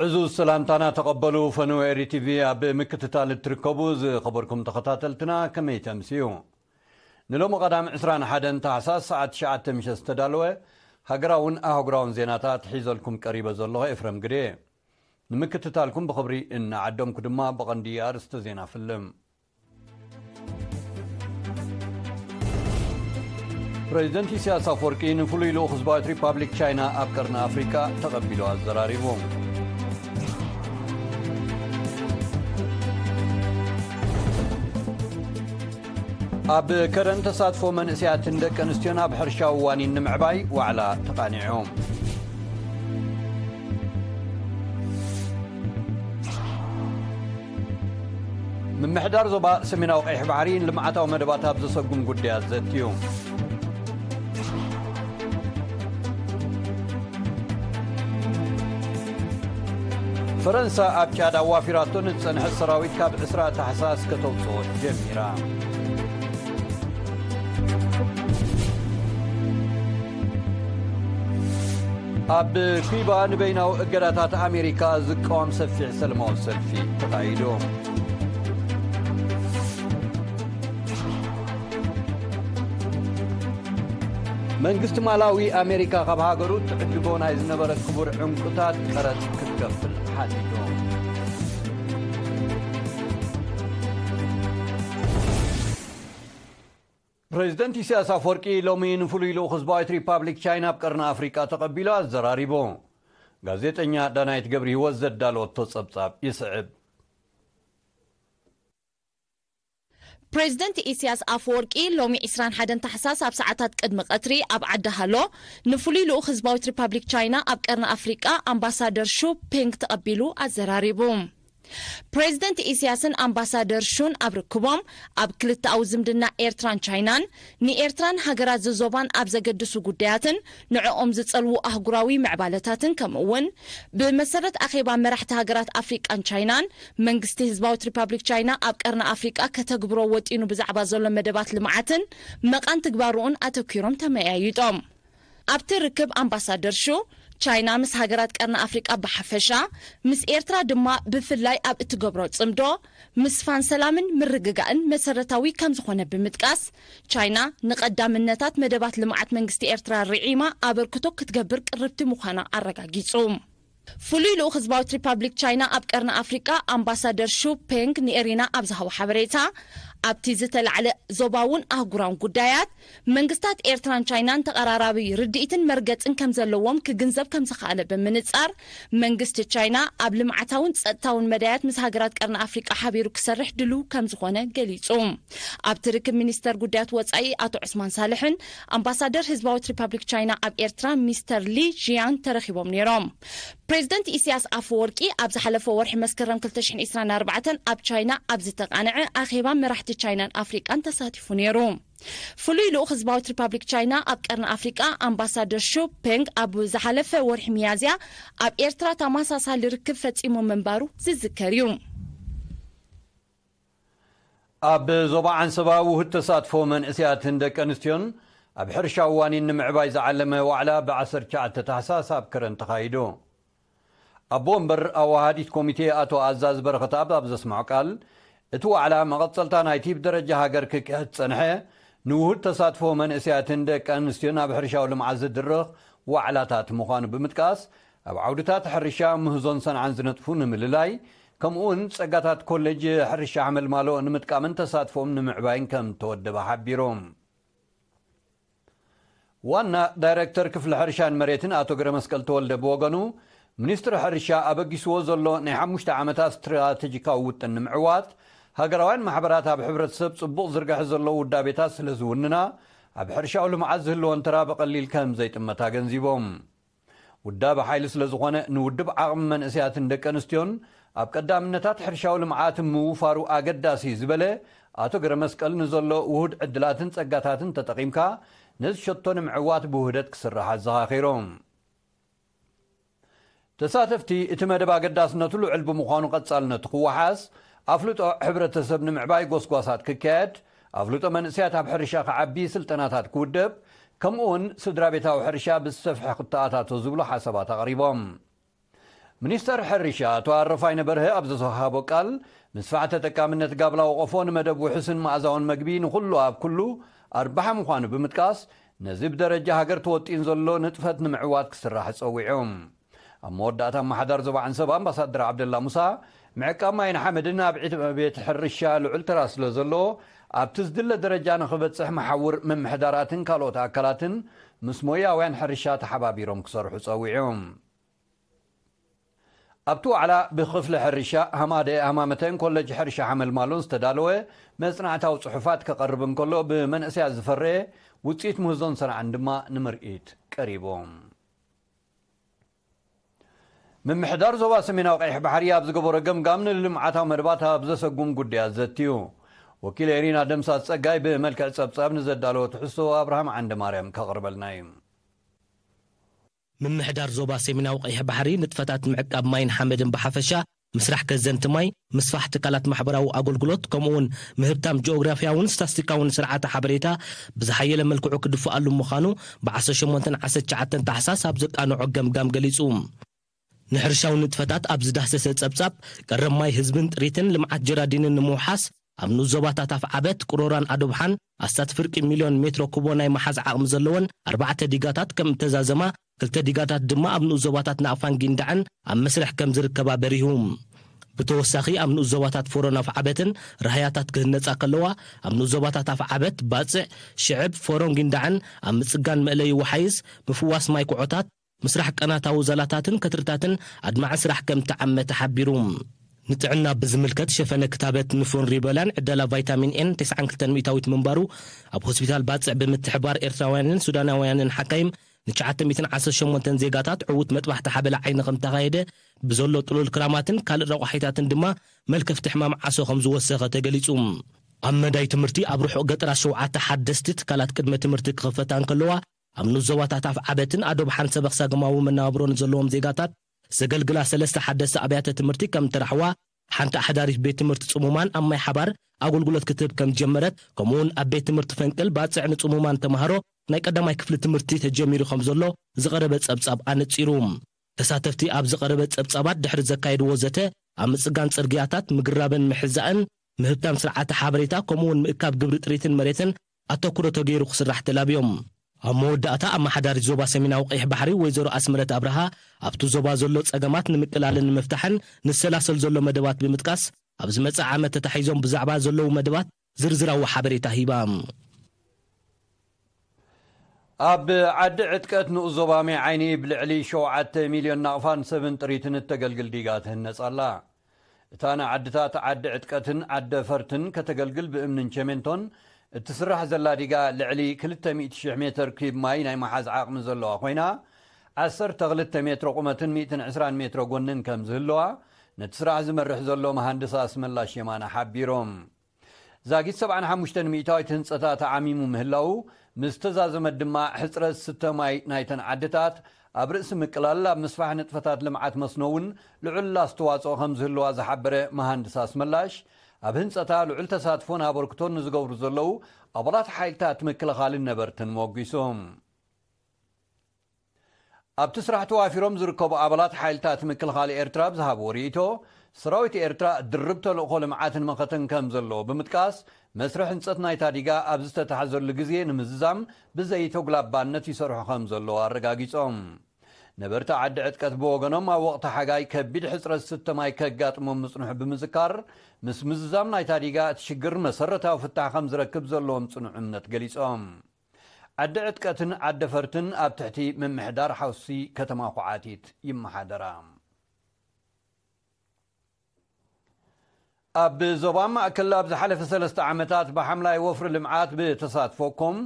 ዕዙዝ ሰላምታና ተቐበሉ። ፈነወ ኤሪ ቲቪ ኣብ ምክትታል እትርከቡ ዝኸበርኩም ተኸታተልትና፣ ከመይ ተምስዩ? ንሎሚ ቀዳም ዕስራን ሓደን ታሕሳስ ሰዓት ትሽዓተ ምሸት ዝተዳለወ ሃገራውን ኣህጉራውን ዜናታት ሒዘልኩም ቀሪበ ዘለኹ ኤፍረም ግደ። ንምክትታልኩም ብኽብሪ እናዓደምኩ ድማ ብቐንዲ ኣርእስተ ዜና ፍልም። ፕሬዚደንት ኢሳያስ ኣፈወርቂ ንፍሉይ ልኡኽ ህዝባዊት ሪፓብሊክ ቻይና ኣብ ቀርኒ ኣፍሪቃ ተቐቢሉ ኣዘራሪቡ። ኣብ ከረን ተሳትፎ መንእሰያትን ደቂ ኣንስትዮን ኣብ ሕርሻዊ ዋኒን ንምዕባይ ዋዕላ ተቓኒዑ። ምምሕዳር ዞባ ሰሜናዊ ቀይሕ ባሕሪ ንልምዓታዊ መደባት ኣብ ዘሰጉም ጉዳያት ዘትዩ። ፈረንሳ ኣብ ጫድ ኣዋፊራቶ ንዝጸንሐ ሰራዊት ካብ ዕስራ ታሕሳስ ከተውጽኦ ጀሚራ። ኣብ ኩባ ንበይናዊ እገዳታት ኣሜሪካ ዝቃወም ሰፊሕ ሰለማዊ ሰልፊ ተኻይዱ። መንግስቲ ማላዊ ኣሜሪካ ካብ ሃገሩ ትዕድጎ ናይ ዝነበረ ክቡር ዕንቁታት ቀረጽ ክትከፍል ሓቲቱ። ፕሬዚደንት ኢሳያስ ኣፈወርቂ ሎሚ ንፍሉይ ልኡኽ ህዝባዊት ሪፓብሊክ ቻይና ኣብ ቀርኒ ኣፍሪቃ ተቐቢሉ ኣዘራሪቡ። ጋዜጠኛ ዳናይት ገብረ ህይወት ዘዳለወቶ ጸብጻብ ይስዕብ። ፕሬዚደንት ኢሳያስ ኣፈወርቂ ሎሚ ዕስራን ሓደን ታሕሳስ ኣብ ሰዓታት ቅድሚ ቀትሪ ኣብ ዓዲ ሃሎ ንፍሉይ ልኡኽ ህዝባዊት ሪፓብሊክ ቻይና ኣብ ቀርኒ ኣፍሪቃ ኣምባሳደር ሹ ፔንግ ተቐቢሉ ኣዘራሪቡ። ፕሬዚደንት ኢሳያስን ኣምባሳደር ሹን ኣብ ርክቦም፣ ኣብ ክልተኣዊ ዝምድና ኤርትራን ቻይናን፣ ንኤርትራን ሃገራት ዘዞባን ኣብ ዘገድሱ ጉዳያትን ንዕኦም ዝጸልዉ ኣህጉራዊ ምዕባለታትን፣ ከምኡ እውን ብመሰረት ኣኼባ መራሕቲ ሃገራት ኣፍሪቃን ቻይናን፣ መንግስቲ ህዝባዊት ሪፓብሊክ ቻይና ኣብ ቀርኒ ኣፍሪቃ ከተግብሮ ወጢኑ ብዛዕባ ዘሎ መደባት ልምዓትን መቓን ትግባርኡን ኣተኲሮም ተመያይጦም። ኣብቲ ርክብ ኣምባሳደር ሹ፣ ቻይና ምስ ሃገራት ቀርኒ ኣፍሪቃ ብሓፈሻ፣ ምስ ኤርትራ ድማ ብፍላይ ኣብ እትገብሮ ጽምዶ፣ ምስፋን ሰላምን ምርግጋእን መሰረታዊ ከም ዝኾነ ብምጥቃስ፣ ቻይና ንቐዳምነታት መደባት ልምዓት መንግስቲ ኤርትራ ርዒማ ኣበርክቶ ክትገብር ቅርብቲ ምዃና ኣረጋጊጹ። ፍሉይ ልኡኽ ህዝባዊት ሪፓብሊክ ቻይና ኣብ ቀርኒ ኣፍሪቃ ኣምባሳደር ሹ ፔንግ ንኤሪና ኣብ ዝሃቦ ሓበሬታ፣ ኣብቲ ዝተላዕለ ዞባውን ኣህጉራውን ጉዳያት መንግስታት ኤርትራን ቻይናን ተቐራራቢ ርድኢትን መርገጽን ከም ዘለዎም ክግንዘብ ከም ዝኸኣለ ብምንጻር፣ መንግስቲ ቻይና ኣብ ልምዓታውን ጸጥታውን መዳያት ምስ ሃገራት ቀርኒ ኣፍሪቃ ሓቢሩ ክሰርሕ ድሉው ከም ዝኾነ ገሊጹ። ኣብቲ ርክብ ሚኒስተር ጉዳያት ወጻኢ ኣቶ ዑስማን ሳልሕን ኣምባሳደር ህዝባዊት ሪፓብሊክ ቻይና ኣብ ኤርትራ ሚስተር ሊ ጂያን ተረኺቦም ነይሮም። ፕሬዚደንት ኢሳያስ ኣፈወርቂ ኣብ ዝሓለፈ ወርሒ መስከረም ክልተ ሽሕን ዕስራን ኣርባዕተን ኣብ ቻይና ኣብ ዝተቓንዐ ኣኼባ መራሕቲ ቻይናን ኣፍሪቃን ተሳቲፉ ነይሩ። ፍሉይ ልኡኽ ህዝባዊት ሪፓብሊክ ቻይና ኣብ ቀርኒ ኣፍሪቃ ኣምባሳደር ሹ ፔንግ ኣብ ዝሓለፈ ወርሒ ሚያዝያ ኣብ ኤርትራ ተመሳሳሊ ርክብ ፈጺሙ ምንባሩ ዝዝከር እዩ። ኣብ ዞባ ዓንሰባ ውሁድ ተሳትፎ መንእሰያትን ደቂ ኣንስትዮን ኣብ ሕርሻ ዋኒን ንምዕባይ ዝዓለመ ዋዕላ ብ ዓሰርተ ትሽዓተ ታሕሳስ ኣብ ከረን ተኻይዱ። ኣቦ ወንበር ኣወሃዲት ኮሚቴ ኣቶ ኣዛዝ በረኸትኣብ ኣብ ዘስምዖ ቃል፣ እቲ ዋዕላ መቐጸልታ ናይቲ ብደረጃ ሃገር ክክሕድ ዝጸንሐ ንውሁድ ተሳትፎ መንእሰያትን ደቂ ኣንስትዮን ኣብ ሕርሻዊ ልምዓት ዝድርኽ ዋዕላታት ምዃኑ ብምጥቃስ፣ ኣብ ዓውድታት ሕርሻ፣ ምህዞን ሰንዓን ዝነጥፉ ንምልላይ፣ ከምኡውን ጸጋታት ኮሌጅ ሕርሻ ሓመልማሎ ንምጥቃምን ተሳትፎም ንምዕባይን ከም ተወደበ ሓቢሩ። ዋና ዳይረክተር ክፍሊ ሕርሻን መሬትን ኣቶ ገረመስቀል ተወልደ ብወገኑ፣ ሚኒስትሪ ሕርሻ ኣበጊስዎ ዘሎ ናይ ሓሙሽተ ዓመታት ስትራተጂካዊ ውጥን ንምዕዋት፣ ሃገራውያን ማሕበራት ኣብ ሕብረተሰብ ጽቡቕ ዝርግሐ ዘሎ ውዳቤታት ስለ ዝውንና፣ ኣብ ሕርሻዊ ልምዓት ዝህልወን ተራ ብቐሊል ከም ዘይጥመት ኣገንዚቦም። ውዳበ ሓይሊ ስለ ዝኾነ፣ ንውድብ ዓቕሚ መንእሰያትን ደቂ ኣንስትዮን ኣብ ቀዳምነታት ሕርሻዊ ልምዓት ምውፋሩ ኣገዳሲ እዩ ዝበለ ኣቶ ገረመስቀል፣ ንዘሎ ውሁድ ዕድላትን ጸጋታትን ተጠቒምካ ነዚ ሸቶ ንምዕዋት ብውህደት ክስራሕ ኣዘኻኺሩ። ተሳተፍቲ፣ እቲ መደብ ኣገዳስነቱ ልዑል ብምዃኑ ቀጻልነቱ ክወሓስ፣ ኣፍልጦ ሕብረተሰብ ንምዕባይ ጎስጓሳት ክካየድ፣ ኣፍልጦ መንእሰያት ኣብ ሕርሻ ክዓቢ ስልጠናታት ክውደብ፣ ከምኡውን ስድራ ቤታዊ ሕርሻ ብዝሰፍሐ ክተኣታቶ ዝብሉ ሓሳባት ኣቕሪቦም። ሚኒስተር ሕርሻ ኣቶ ኣረፋይነ በርሀ ኣብ ዝተዋሃቦ ቃል፣ ምስፋሕ ተጠቃምነት ጋብላ ወቐፎ ንመደብ ውሑስን መኣዛውን መግቢ ንኹሉ ኣብ ኩሉ ኣርባሓ ምዃኑ ብምጥቃስ፣ ነዚ ብደረጃ ሃገር ተወጢን ዘሎ ንጥፈት ንምዕዋት ክስራሕ ጸዊዑ። ኣብ መወዳእታ ኣመሓዳር ዞባ ዓንሰባ ኣምባሳደር ዓብደላ ሙሳ፣ ምዕቃብ ማይን ሓመድን ኣብ ዕቤት ሕርሻ ልዑል ተራ ስለ ዘለዎ፣ ኣብቲ ዝድለ ደረጃ ንኽበጽሕ መሓውር ምምሕዳራትን ካልኦት ኣካላትን ምስ ሞያውያን ሕርሻ ተሓባቢሮም ክሰርሑ ጸዊዑ። ኣብቲ ዋዕላ ብክፍሊ ሕርሻ ሃማደ ሃማመተን ኮለጅ ሕርሻ ሓመልማሎን ዝተዳለወ መጽናዕታዊ ጽሑፋት ከቐርብ እንከሎ፣ ብመንእሰያት ዝፈረየ ውጽኢት ምህዞን ሰንዓን ድማ ንምርኢት ቀሪቡ። ምምሕዳር ዞባ ሰሜናዊ ቀይሕ ባሕሪ ኣብ ዝገበሮ ገምጋም ንልምዓታዊ መደባት ኣብ ዘሰጉም ጉዳያት ዘትዩ። ወኪል ኤሪና ደምሳስ ጸጋይ ብመልክዕ ጸብጻብ ንዘዳለወ ትሕዝቶ ኣብርሃም ዓንደ ማርያም ከቕርበልና እዩ። ምምሕዳር ዞባ ሰሜናዊ ቀይሕ ባሕሪ ንጥፈታት ምዕቃብ ማይን ሓመድን ብሓፈሻ፣ ምስራሕ ከዘንቲ ማይ፣ ምስፋሕ ትካላት ማሕበራዊ ኣገልግሎት፣ ከምኡውን ምህብታም ጂኦግራፊያውን ስታስቲካውን ስርዓተ ሓበሬታ ብዝሓየለ መልክዑ ክድፍኣሉ ምዃኑ ብዓሰርተ ሸሞንተን ዓሰርተ ትሽዓተን ታሕሳስ ኣብ ዘቃንዖ ገምጋም ገሊጹ። ንሕርሻዊ ንጥፈታት ኣብ ዝዳህሰሰ ጸብጻብ፣ ቀረብ ማይ ህዝብን ጥሪትን ልምዓት ጀራዲንን ንምውሓስ፣ ኣብ ንኡስ ዞባታት ኣፍዓበት፣ ቅሮራን ኣዶብሓን ኣስታት ፍርቂ ሚልዮን ሜትሮ ኩቦ ናይ መሓዝ ዓቕሚ ዘለወን ኣርባዕተ ዲጋታት ከም እተዛዘማ፣ ክልተ ዲጋታት ድማ ኣብ ንኡስ ዞባታት ናቕፋን ጊንዳዕን ኣብ መስርሕ ከም ዝርከባ በሪሁ። ብተወሳኺ ኣብ ንኡስ ዞባታት ፎሮን ኣፍዓበትን ራህያታት ክህነጻ ከለዋ፣ ኣብ ንኡስ ዞባታት ኣፍዓበት፣ ባጽዕ፣ ሽዕብ፣ ፎሮን ጊንዳዕን ኣብ ምጽጋን መእለዪ ወሓይዝ፣ ምፍዋስ ማይ ኩዖታት፣ ምስራሕ ቀናታዊ ዛላታትን ከትርታትን ኣድማዒ ስራሕ ከም እተዓመ ተሓቢሩ። ንጥዕና ብዝምልከት ሸፈነ ክታበት ንፉን ሪበላን ዕደላ ቫይታሚን ኤን ተስዓን ክልተን ሚእታዊት ምንባሩ ኣብ ሆስፒታል ባጽዕ ብምትሕባር ኤርትራውያንን ሱዳናውያንን ሓካይም ንትሽዓተ ሚእትን ዓሰርተ ሸሞንተን ዜጋታት ዕዉት መጥባሕቲ ሓበላ ዓይኒ ከም ተኻየደ ብዘሎ ጥሉል ክራማትን ካልእ ረቋሒታትን ድማ መልከፍቲ ሕማም ዓሶ ከም ዝወሰኸ ተገሊጹ። ኣብ መዳይ ትምህርቲ ኣብ ርሑቕ ገጠራት ሸውዓተ ሓደስቲ ትካላት ቅድመ ትምህርቲ ክኸፈታ እንከለዋ ኣብ ንኡስ ዞባታት ኣፍዓበትን ኣዶብሓን ሰበኽ ሳግማዊ መነባብሮ ንዘለዎም ዜጋታት ዘገልግላ ሰለስተ ሓደስቲ ኣብያተ ትምህርቲ ከም ተራሕዋ፣ ሓንቲ ኣሕዳሪት ቤት ትምህርቲ ጽሙማን ኣብ ማይ ሓባር ኣገልግሎት ክትህብ ከም ጀመረት፣ ከምኡውን ኣብ ቤት ትምህርቲ ፈንቅል ባጽዕ ንጽሙማን ተማሃሮ ናይ ቀዳማይ ክፍሊ ትምህርቲ ተጀሚሩ ከም ዘሎ ዝቐረበ ጸብጻብ ኣነጺሩ። ተሳተፍቲ ኣብ ዝቐረበ ጸብጻባት ድሕሪ ዘካየድዎ ዘተ፣ ኣብ ምጽጋን ጽርግያታት፣ ምግራብን ምሕዛእን፣ ምህብታም ስርዓተ ሓበሬታ፣ ከምኡውን ምእካብ ግብሪ ጥሪትን መሬትን ኣተኩሮ ተገይሩ ክስራሕ ተላብዮም። ኣብ መወዳእታ ኣመሓዳሪት ዞባ ሰሜናዊ ቀይሕ ባሕሪ ወይዘሮ ኣስመረት ኣብርሃ ኣብቲ ዞባ ዘሎ ጸገማት ንምቅላልን ንምፍታሕን ንሰላሰል ዘሎ መደባት ብምጥቃስ ኣብ ዝመጽእ ዓመት ተታሒዞም ብዛዕባ ዘለዉ መደባት ዝርዝራዊ ሓበሬታ ሂባ። ኣብ ዓዲ ዕጥቀት ንኡስ ዞባ ማይ ዓይኒ ብልዕሊ ሸውዓተ ሚልዮን ናቕፋን ሰብን ጥሪትን እተገልግል ዲጋ ትህነጽ ኣላ። እታ ንዓድታት ዓዲ ዕጥቀትን ዓዲ ፈርትን ከተገልግል ብእምንን ቸሜንቶን እትስራሕ ዘላ ዲጋ ልዕሊ ክልተ ሚእቲ ሽሕ ሜተር ኪዩብ ማይ ናይ መሓዝ ዓቕሚ ዘለዋ ኮይና፣ ዓሰርተ ክልተ ሜትሮ ቁመትን ሚእትን ዕስራን ሜትሮ ጎንን ከም ዝህልዋ ነቲ ስራሕ ዝመርሕ ዘሎ መሃንድስ ኣስመላሽ የማነ ሓቢሮም። ዛጊት ሰብዓን ሓሙሽተን ሚእታዊት ህንጸታ ተዓሚሙ ምህላዉ ምስ ተዛዘመት ድማ ሕጽረት ስተ ማይ ናይተን ዓድታት ኣብ ርእሲ ምቅላል ኣብ ምስፋሕ ንጥፈታት ልምዓት መስኖ እውን ልዑል ኣስተዋጽኦ ከም ዝህልዋ ዝሓበረ መሃንድስ ኣስመላሽ፣ ኣብ ህንጸታ ልዑል ተሳትፎን ኣበርክቶን ንዝገብሩ ዘለዉ ኣባላት ሓይልታት ምክልኻልን ነበርትን ሞጒሱ። ኣብቲ ስራሕ ተዋፊሮም ዝርከቡ ኣባላት ሓይልታት ምክልኻል ኤርትራ ብዝሃብዎ ርእይቶ፣ ሰራዊት ኤርትራ ድርብ ተልእኾ ልምዓትን መኸተን ከም ዘለዎ ብምጥቃስ፣ መስርሕ ህንጸት ናይታ ዲጋ ኣብ ዝተታሕዘሉ ግዜ ንምዝዛም ብዘይተጉላባነት ይሰርሑ ከም ዘለዉ ኣረጋጊጾም። ነበርቲ ዓዲ ዕጥቀት ብወገኖም፣ ኣብ ወቕቲ ሓጋይ ከቢድ ሕጽረት ስተ ማይ ከጋጥሞም ምጽንሑ ብምዝካር፣ ምስ ምዝዛም ናይታ ዲጋ እቲ ሽግር መሰረታዊ ፍታሕ ከም ዝረክብ ዘለዎም ጽኑዕ እምነት ገሊጾም። ዓዲ ዕጥቀትን ዓዲ ፈርትን ኣብ ትሕቲ ምምሕዳር ሓውሲ ከተማ ኩዓቲት ይመሓደራ። ኣብ ዞባ ማእከል ኣብ ዝሓለፈ ሰለስተ ዓመታት ብሓምላይ ወፍሪ ልምዓት ብተሳትፎኩም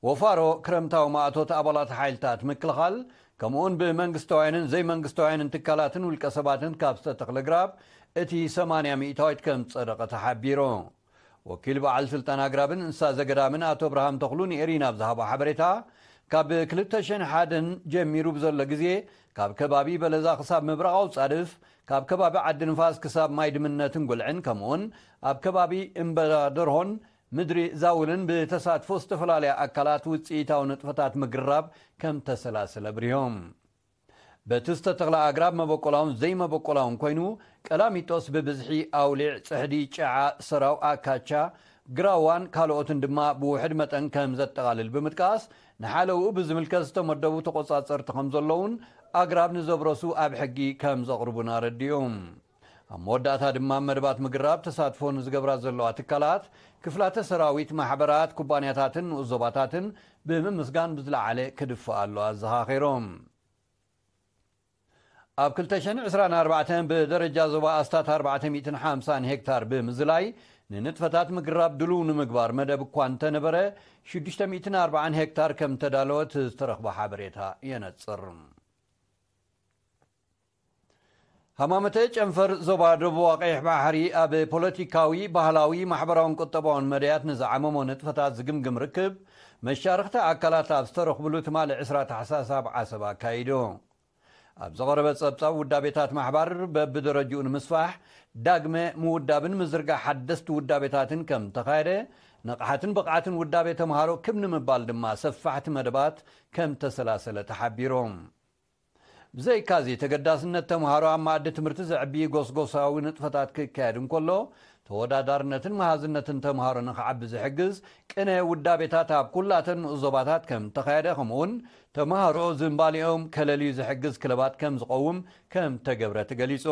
ወፋሮ ክረምታዊ ማእቶት ኣባላት ሓይልታት ምክልኻል፣ ከምኡውን ብመንግስታውያንን ዘይመንግስታውያንን ትካላትን ውልቀ ሰባትን ካብ ዝተተኽለ ግራብ እቲ ሰማንያ ሚእታዊት ከም ዝጸደቐ ተሓቢሩ። ወኪል በዓል ስልጣን ኣግራብን እንስሳ ዘገዳምን ኣቶ ኣብርሃም ተኽሉ ንኤሪና ኣብ ዝሃቦ ሓበሬታ፣ ካብ ክልተ ሽሕን ሓደን ጀሚሩ ብዘሎ ግዜ፣ ካብ ከባቢ በለዛ ክሳብ ምብራቓዊ ጻድፍ፣ ካብ ከባቢ ዓዲ ንፋስ ክሳብ ማይ ድምነትን ጉልዕን፣ ከምኡውን ኣብ ከባቢ እምበዳ ደርሆን ምድሪ ዛውልን ብተሳትፎ ዝተፈላለያ ኣካላት ውጽኢታዊ ንጥፈታት ምግራብ ከም ተሰላሰለ ኣብሪሆም። በቲ ዝተተኽለ ኣግራብ መበቆላውን ዘይመበቆላውን ኮይኑ፣ ቀላሚጦስ ብብዝሒ ኣውሊዕ፣ ጽሕዲ፣ ጨዓ፣ ሰራው፣ ኣካቻ፣ ግራዋን ካልኦትን ድማ ብውሕድ መጠን ከም ዘጠቓልል ብምጥቃስ፣ ንሓለውኡ ብዝምልከት ዝተመደቡ ተቖጻጸርቲ ከም ዘለውን ኣግራብ ንዘብረሱ ኣብ ሕጊ ከም ዘቕርቡን ኣረዲኡ። ኣብ መወዳእታ ድማ መደባት ምግራብ ተሳትፎ ንዝገብራ ዘለዋ ትካላት፣ ክፍላተ ሰራዊት፣ ማሕበራት፣ ኩባንያታትን ንኡስ ዞባታትን ብምምስጋን ብዝለዓለ ክድፍእ ኣሎ ኣዘኻኺሮም። ኣብ ክልተ ሽሕን ዕስራን ኣርባዕተን ብደረጃ ዞባ ኣስታት ኣርባዕተ ሚእትን ሓምሳን ሄክታር ብምዝላይ ንንጥፈታት ምግራብ ድሉው ንምግባር መደብ እኳ እንተነበረ፣ ሽዱሽተ ሚእትን ኣርባዓን ሄክታር ከም ተዳለወት ዝተረኽበ ሓበሬታ የነጽር። ሃማመተ ጨንፈር ዞባ ደቡብ ቀይሕ ባሕሪ ኣብ ፖለቲካዊ፣ ባህላዊ፣ ማሕበራውን ቁጠባውን መዳያት ንዝዓመሞ ንጥፈታት ዝግምግም ርክብ መሻርኽቲ ኣካላት ኣብ ዝተረኽብሉ ትማሊ ዕስራ ታሕሳስ ኣብ ዓሰብ ኣካይዱ። ኣብ ዝቐረበ ጸብጻብ ውዳቤታት ማሕባር በብደረጅኡ ንምስፋሕ ዳግመ ምውዳብን ምዝርጋሕ ሓደስቲ ውዳቤታትን ከም ተኻየደ፣ ንቕሓትን ብቕዓትን ውዳቤ ተምሃሮ ክብ ንምባል ድማ ሰፋሕቲ መደባት ከም ተሰላሰለ ተሓቢሩ። ብዘይካዚ ተገዳስነት ተምሃሮ ኣብ መኣዲ ትምህርቲ ዘዕቢ ጎስጎሳዊ ንጥፈታት ክካየድ እንከሎ፣ ተወዳዳርነትን መሃዝነትን ተምሃሮ ንኽዓቢ ዝሕግዝ ቅነ ውዳቤታት ኣብ ኩላተን ንኡስ ዞባታት ከም ተኻየደ፣ ከምኡውን ተምሃሮ ዝንባሊኦም ከለልዩ ዝሕግዝ ክለባት ከም ዝቐውም ከም ተገብረ ተገሊጹ።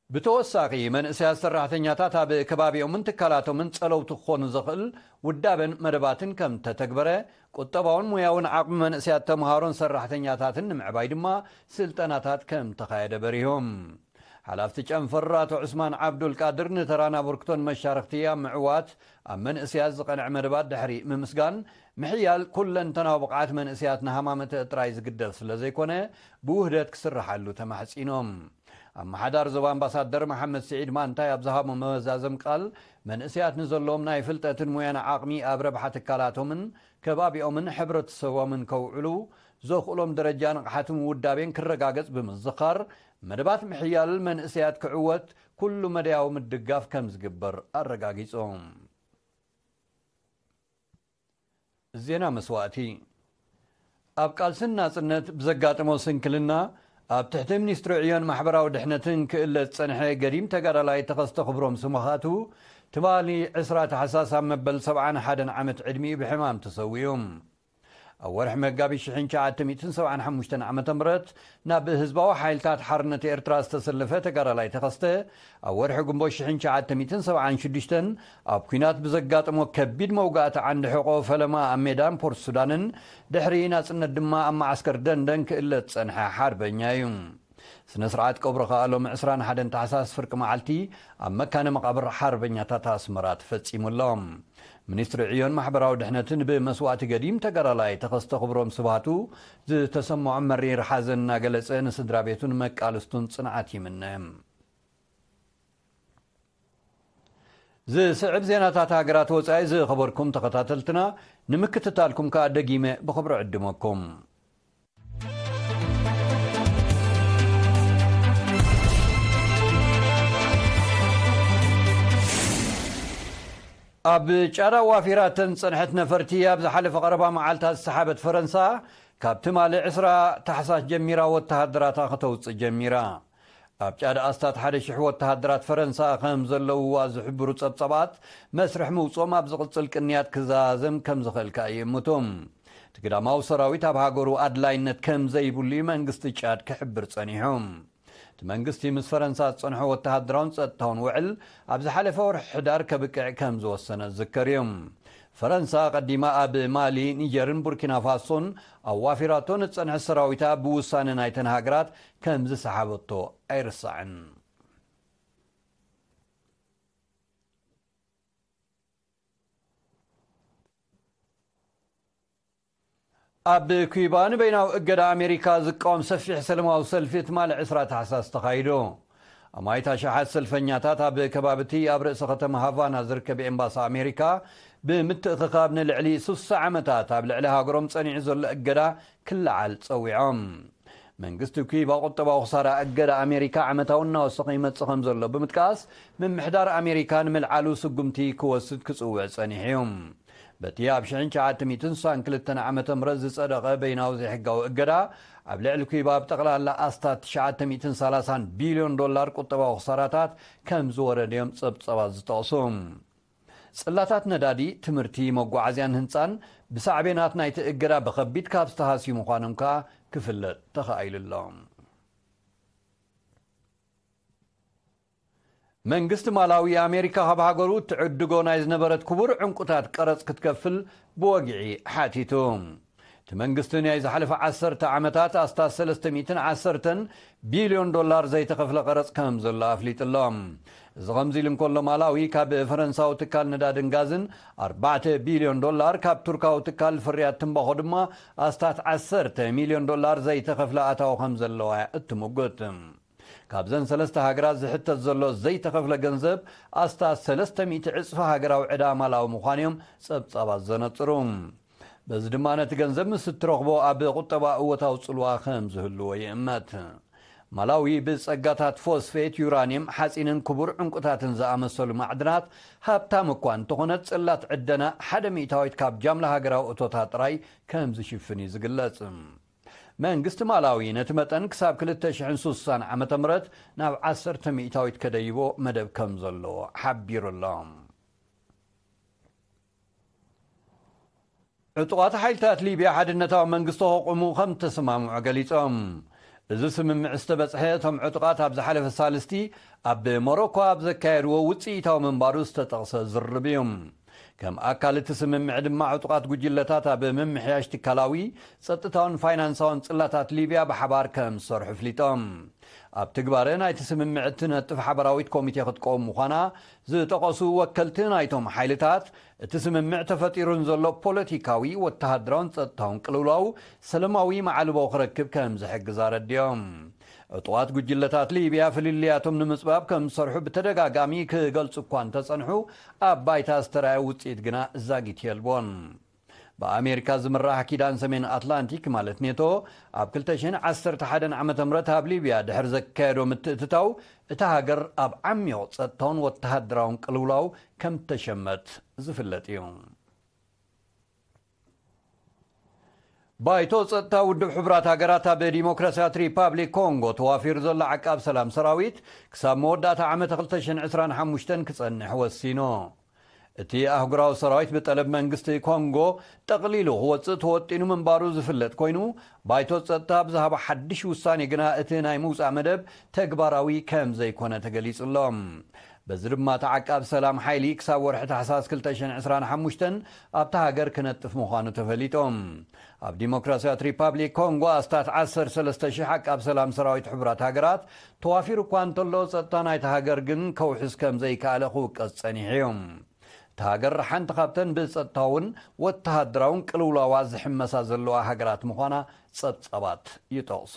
ብተወሳኺ መንእሰያት ሰራሕተኛታት ኣብ ከባቢኦምን ትካላቶምን ጸለውቲ ክኾኑ ዘኽእል ውዳበን መደባትን ከም ተተግበረ፣ ቁጠባውን ሞያውን ዓቕሚ መንእሰያት ተምሃሮን ሰራሕተኛታትን ንምዕባይ ድማ ስልጠናታት ከም ተኻየደ በሪሆም። ሓላፍቲ ጨንፈር ኣቶ ዑስማን ዓብዱል ቃድር ንተራን ኣበርክቶን መሻርኽቲ ኣብ ምዕዋት ኣብ መንእሰያት ዝቐንዐ መደባት ድሕሪ ምምስጋን፣ ምሕያል ኩለንተናዊ ብቕዓት መንእሰያት ንሃማመተ ጥራይ ዝግደፍ ስለ ዘይኮነ፣ ብውህደት ክስርሓሉ ተማሕጺኖም። ኣመሓዳሪ ዞባ ኣምባሳደር መሓመድ ስዒድ ማንታይ ኣብ ዝሃቦ መዛዘም ቃል፣ መንእሰያት ንዘለዎም ናይ ፍልጠትን ሞያን ዓቕሚ ኣብ ረብሓ ትካላቶምን ከባቢኦምን ሕብረተሰቦምን ከውዕሉ ዘኽእሎም ደረጃ ንቕሓትን ውዳቤን ክረጋገጽ ብምዝኻር፣ መደባት ምሕያል መንእሰያት ክዕወት ኩሉ መዳያዊ ምድጋፍ ከም ዝግበር ኣረጋጊጾም። ዜና መስዋእቲ። ኣብ ቃልስን ናጽነት ብዘጋጠሞ ስንክልና፣ ኣብ ትሕቲ ሚኒስትሪ ዕዮን ማሕበራዊ ድሕነትን ክእለ ዝጸንሐ ገዲም ተጋዳላይ ተኸስተ ክብሮም ስምኻቱ፣ ትማሊ ዕስራ ታሕሳስ ኣብ መበል ሰብዓን ሓደን ዓመት ዕድሚኡ ብሕማም ተሰዊኡ። ኣብ ወርሒ መጋቢት ሽሕን ትሽዓተ ሚእትን ሰብዓን ሓሙሽተን ዓመተ ምህረት ናብ ህዝባዊ ሓይልታት ሓርነት ኤርትራ ዝተሰለፈ ተጋዳላይ ተኸስተ፣ ኣብ ወርሒ ግንቦት ሽሕን ትሽዓተ ሚእትን ሰብዓን ሽዱሽተን ኣብ ኲናት ብዘጋጠሞ ከቢድ መውጋእቲ ዓንዲ ሕቖ ፈለማ ኣብ ሜዳን ፖርት ሱዳንን፣ ድሕሪ ናጽነት ድማ ኣብ መዓስከር ደንደን ክእለ ዝጸንሐ ሓርበኛ እዩ። ስነ ስርዓት ቀብሩ ከኣ ሎሚ ዕስራን ሓደን ታሕሳስ ፍርቂ መዓልቲ ኣብ መካነ መቓብር ሓርበኛታት ኣስመራ ተፈጺሙ ኣሎ። ሚኒስትሪ ዕዮን ማሕበራዊ ድሕነትን ብመስዋእቲ ገዲም ተጋዳላይ ተኸስተ ክብሮም ስብሃቱ ዝተሰምዖ መሪር ሓዘን እናገለጸ፣ ንስድራ ቤቱን መቃልስቱን ጽንዓት ይምነ። ዝስዕብ ዜናታት ሃገራት ወጻኢ ዝኸበርኩም ተኸታተልትና፣ ንምክትታልኩም ከኣ ደጊመ ብኽብሪ ዕድመኩም። ኣብ ጫዳ ዋፊራተን ዝጸንሐት ነፈርቲ ኣብ ዝሓለፈ ቀረባ መዓልታት ዝሰሓበት ፈረንሳ፣ ካብ ትማሊ ዕስራ ታሕሳስ ጀሚራ ወተሃደራታ ከተውጽእ ጀሚራ። ኣብ ጫድ ኣስታት ሓደ ሽሕ ወተሃደራት ፈረንሳ ከም ዘለውዋ ዝሕብሩ ጸብጻባት፣ መስርሕ ምውጽኦም ኣብ ዝቕጽል ቅንያት ክዘዛዘም ከም ዝኽእል ከኣ ይእምቱ። እቲ ግዳማዊ ሰራዊት ኣብ ሃገሩ ኣድላይነት ከም ዘይብሉ እዩ መንግስቲ ጫድ ክሕብር ጸኒሑ። እቲ መንግስቲ ምስ ፈረንሳ ዝጸንሖ ወተሃደራውን ጸጥታውን ውዕል ኣብ ዝሓለፈ ወርሒ ሕዳር ከብቅዕ ከም ዝወሰነ ዝዝከር እዩ። ፈረንሳ ቀዲማ ኣብ ማሊ፣ ኒጀርን ቡርኪና ፋሶን ኣዋፊራቶ ንዝጸንሐ ሰራዊታ ብውሳነ ናይተን ሃገራት ከም ዝሰሓበቶ ኣይርሳዕን። ኣብ ኩባ ንበይናዊ እገዳ ኣሜሪካ ዝቃወም ሰፊሕ ሰለማዊ ሰልፊ ትማሊ ዕስራ ታሕሳስ ተኻይዱ። ኣማኢት ኣሽሓት ሰልፈኛታት ኣብ ከባቢ እቲ ኣብ ርእሰ ከተማ ሃቫና ዝርከብ ኤምባሲ ኣሜሪካ ብምትእኽኻብ ንልዕሊ ስሳ ዓመታት ኣብ ልዕሊ ሃገሮም ጸኒዑ ዘሎ እገዳ ክለዓል ጸዊዖም። መንግስቲ ኩባ ቁጠባዊ ክሳራ እገዳ ኣሜሪካ ዓመታዊ እናወሰኸ ይመጽእ ከም ዘሎ ብምጥቃስ፣ ምምሕዳር ኣሜሪካ ንምልዓሉ ስጉምቲ ክወስድ ክጽውዕ ጸኒሑ እዩ። በቲ ኣብ ሽሕን ትሽዓተ ሚእትን ስሳን ክልተን ዓመተ ምህረት ዝጸደቐ በይናዊ ዘይሕጋዊ እገዳ፣ ኣብ ልዕሊ ኩባ ብጠቕላላ ኣስታት ትሽዓተ ሚእትን ሰላሳን ቢልዮን ዶላር ቁጠባዊ ክሳራታት ከም ዝወረደዮም ጸብጸባት ዝጠቕሱ። ጽላታት ነዳዲ፣ ትምህርቲ፣ መጓዓዝያን ህንጻን ብሳዕቤናት ናይቲ እገዳ ብኸቢድ ካብ ዝተሃስዩ ምዃኖም ከኣ ክፍለጥ ተኻኢሉ ኣሎ። መንግስቲ ማላዊ፣ ኣሜሪካ ካብ ሃገሩ ትዕድጎ ናይ ዝነበረት ክቡር ዕንቁታት ቀረጽ ክትከፍል ብወግዒ ሓቲቱ። እቲ መንግስቲ ናይ ዝሓለፈ ዓሰርተ ዓመታት ኣስታት ሰለስተ ሚእትን ዓሰርተን ቢልዮን ዶላር ዘይተኸፍለ ቀረጽ ከም ዘሎ ኣፍሊጡ ኣሎ። እዚ ከምዚ ኢሉ እንከሎ፣ ማላዊ ካብ ፈረንሳዊ ትካል ነዳድን ጋዝን ኣርባዕተ ቢልዮን ዶላር፣ ካብ ቱርካዊ ትካል ፍርያት ትምባኾ ድማ ኣስታት ዓሰርተ ሚልዮን ዶላር ዘይተኸፍለ ኣታዊ ከም ዘለዋ እያ እትምጉት። ካብዘን ሰለስተ ሃገራት ዝሕተት ዘሎ ዘይተኸፍለ ገንዘብ ኣስታት ሰለስተ ሚእቲ ዕጽፊ ሃገራዊ ዕዳ ማላዊ ምዃኑ እዮም ጸብጻባት ዘነጽሩ። በዚ ድማ ነቲ ገንዘብ ምስ እትረኽቦ ኣብ ቁጠባ እወታዊ ጽልዋ ከም ዝህልዎ ይእመት። ማላዊ ብጸጋታት ፎስፌት፣ ዩራኒየም፣ ሓጺንን ክቡር ዕንቁታትን ዝኣመሰሉ ማዕድናት ሃብታም እኳ እንተኾነት፣ ጽላት ዕደና ሓደ ሚእታዊት ካብ ጃምላ ሃገራዊ እቶታ ጥራይ ከም ዝሽፍን እዩ ዝግለጽ። መንግስቲ ማላዊ ነቲ መጠን ክሳብ ክልተ ሽሕን ስሳን ዓመተ ምህረት ናብ ዓሰርተ ሚእታዊት ከደይቦ መደብ ከም ዘለዎ ሓቢሩ ኣሎ። ዕጡቓት ሓይልታት ሊብያ ሓድነታዊ መንግስቲ ከቑሙ ከም ተሰማምዑ ገሊጾም። እዚ ስምምዕ ዝተበጽሐ እቶም ዕጡቓት ኣብ ዝሓለፈ ሳልስቲ ኣብ ሞሮኮ ኣብ ዘካየድዎ ውጽኢታዊ ምንባሩ ዝተጠቕሰ ዝርርብ እዩ። ከም ኣካል እቲ ስምምዕ ድማ ዕጡቓት ጉጅለታት ኣብ ምምሕያሽ ትካላዊ፣ ጸጥታውን ፋይናንሳውን ጽላታት ሊብያ ብሓባር ከም ዝሰርሑ ኣፍሊጦም። ኣብ ትግባረ ናይቲ ስምምዕ እትነጥፍ ሓባራዊት ኮሚቴ ክትቀውም ምዃና ዝጠቐሱ ወከልቲ ናይቶም ሓይልታት፣ እቲ ስምምዕ ተፈጢሩ ንዘሎ ፖለቲካዊ፣ ወተሃደራውን ጸጥታውን ቅልውላው ሰለማዊ መዓልቦ ክረክብ ከም ዝሕግዝ ኣረድዮም። ዕጡቓት ጉጅለታት ሊብያ ፍልልያቶም ንምጽባብ ከም ዝሰርሑ ብተደጋጋሚ ክገልጹ እኳ እንተጸንሑ፣ ኣብ ባይታ ዝተራእየ ውጽኢት ግና ዛጊት የልቦን። ብኣሜሪካ ዝምራሕ ኪዳን ሰሜን ኣትላንቲክ ማለት ኔቶ፣ ኣብ ክልተ ሽሕን ዓሰርተ ሓደን ዓመተ ምህረት ኣብ ሊብያ ድሕሪ ዘካየዶ ምትእትታው፣ እታ ሃገር ኣብ ዓሚቕ ጸጥታውን ወተሃደራውን ቅልውላው ከም እተሸመት ዝፍለጥ እዩ። ባይቶ ጸጥታ ውድብ ሕቡራት ሃገራት ኣብ ዲሞክራሲያዊት ሪፓብሊክ ኮንጎ ተዋፊሩ ዘሎ ዓቃብ ሰላም ሰራዊት ክሳብ መወዳእታ ዓመት ክልተ ሽሕን ዕስራን ሓሙሽተን ክጸንሕ ወሲኑ። እቲ ኣህጉራዊ ሰራዊት ብጠለብ መንግስቲ ኮንጎ ጠቕሊሉ ክወጽእ ተወጢኑ ምንባሩ ዝፍለጥ ኮይኑ፣ ባይቶ ጸጥታ ብዝሃቦ ሓድሽ ውሳኔ ግና እቲ ናይ ምውጻእ መደብ ተግባራዊ ከም ዘይኮነ ተገሊጹ ኣሎ። በዚ ድማ እቲ ዓቃብ ሰላም ሓይሊ ክሳብ ወርሒ ታሕሳስ ክልተ ሽሕን ዕስራን ሓሙሽተን ኣብታ ሃገር ክነጥፍ ምዃኑ ተፈሊጡ። ኣብ ዲሞክራሲያዊት ሪፓብሊክ ኮንጎ ኣስታት ዓሰርተ ሰለስተ ሽሕ ዓቃብ ሰላም ሰራዊት ሕቡራት ሃገራት ተዋፊሩ እኳ እንተሎ፣ ጸጥታ ናይታ ሃገር ግን ከውሕስ ከም ዘይከኣለ ክውቀስ ጸኒሑ እዩ። እታ ሃገር ሓንቲ ካብተን ብጸጥታውን ወተሃደራውን ቅልውላዋ ዝሕመሳ ዘለዋ ሃገራት ምዃና ጸብጻባት ይጠቕሱ።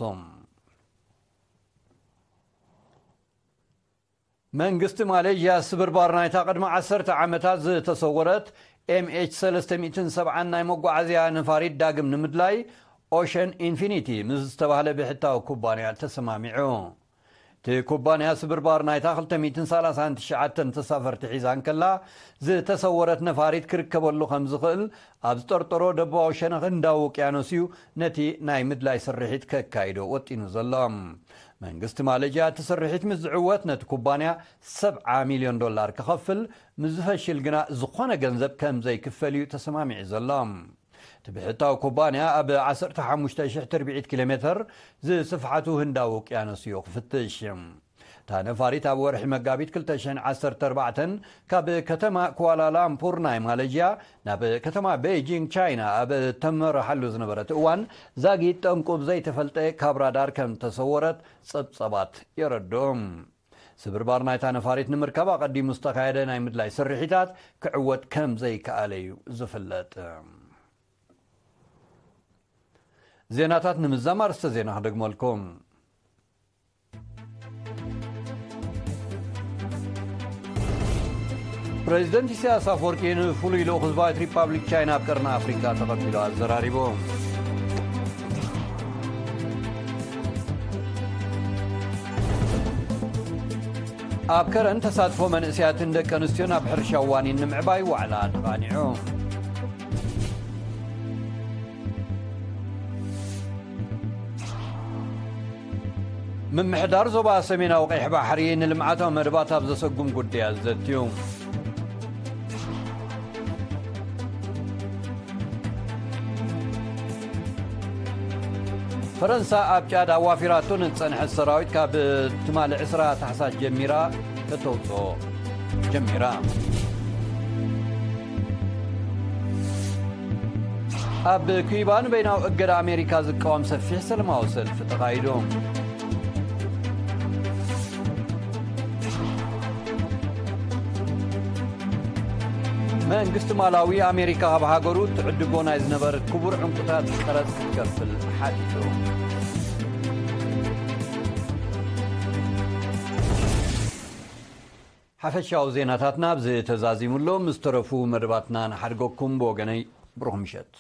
መንግስቲ ማሌዥያ ስብርባር ናይታ ቅድሚ ዓሰርተ ዓመታት ዝተሰወረት ኤምኤች ሰለስተ ሚእትን ሰብዓን ናይ መጓዓዝያ ነፋሪት ዳግም ንምድላይ ኦሸን ኢንፊኒቲ ምስ ዝተባህለ ብሕታዊ ኩባንያ ተሰማሚዑ። እቲ ኩባንያ ስብርባር ናይታ ክልተ ሚእትን ሰላሳን ትሽዓተን ተሳፈርቲ ሒዛ እንከላ ዝተሰወረት ነፋሪት ክርከበሉ ከም ዝኽእል ኣብ ዝጠርጠሮ ደቡባዊ ሸነኽ ህንዳዊ ውቅያኖስ እዩ ነቲ ናይ ምድላይ ስርሒት ከካይዶ ወጢኑ ዘሎ። መንግስቲ ማሌዥያ እቲ ስርሒት ምስ ዝዕወት ነቲ ኩባንያ ሰብዓ ሚልዮን ዶላር ክኸፍል፣ ምስ ዝፈሽል ግና ዝኾነ ገንዘብ ከም ዘይክፈል እዩ ተሰማሚዑ ዘሎ። እቲ ብሕታዊ ኩባንያ ኣብ ዓሰርተ ሓሙሽተ ሽሕ ትርብዒት ኪሎ ሜተር ዝስፍሓቱ ህንዳዊ ውቅያኖስ እዩ ክፍትሽ። እታ ነፋሪት ኣብ ወርሒ መጋቢት ክልተ ሽሕን ዓሰርተ ኣርባዕተን ካብ ከተማ ኳላላምፑር ናይ ማሌዥያ ናብ ከተማ ቤይጂንግ ቻይና ኣብ ተመርሓሉ ዝነበረት እዋን፣ ዛጊት ጠንቁ ብዘይተፈልጠ ካብ ራዳር ከም ተሰወረት ጸብጸባት የረድኡ። ስብርባር ናይታ ነፋሪት ንምርካብ ኣቐዲሙ ዝተኻየደ ናይ ምድላይ ስርሒታት ክዕወት ከም ዘይከኣለ እዩ ዝፍለጥ። ዜናታት ንምዛም ኣርእስተ ዜና ክደግመልኩም። ፕሬዚደንት ኢሳያስ ኣፈወርቂ ንፍሉይ ልኡኽ ህዝባዊት ሪፓብሊክ ቻይና ኣብ ቀርኒ ኣፍሪካ ተቐቢሉ ኣዘራሪቡ። ኣብ ከረን ተሳትፎ መንእሰያትን ደቂ ኣንስትዮን ኣብ ሕርሻ ዋኒን ንምዕባይ ዋዕላ ተቓኒዑ። ምምሕዳር ዞባ ሰሜናዊ ቀይሕ ባሕሪ ንልምዓታዊ መደባት ኣብ ዘሰጉም ጉዳያት ዘትዩ። ፈረንሳ ኣብ ጫድ ኣዋፊራቶ ንዝጸንሐት ሰራዊት ካብ ትማሊ ዕስራ ታሕሳስ ጀሚራ ከተውጽኦ ጀሚራ። ኣብ ኩባን በይናዊ እገዳ ኣሜሪካ ዝቃወም ሰፊሕ ሰላማዊ ሰልፊ ተኻይዱ። መንግስቲ ማላዊ ኣሜሪካ ካብ ሃገሩ ትዕድጎ ናይ ዝነበር ክቡር ዕንቁታት ቀረጽ ክትከፍል ሓቲቱ። ሓፈሻዊ ዜናታትና ኣብዚ ተዛዚሙ ኣሎ። ምስ ተረፉ መደባትና ንሓድገኩም። ብወገነይ ብሩኽ ምሸት።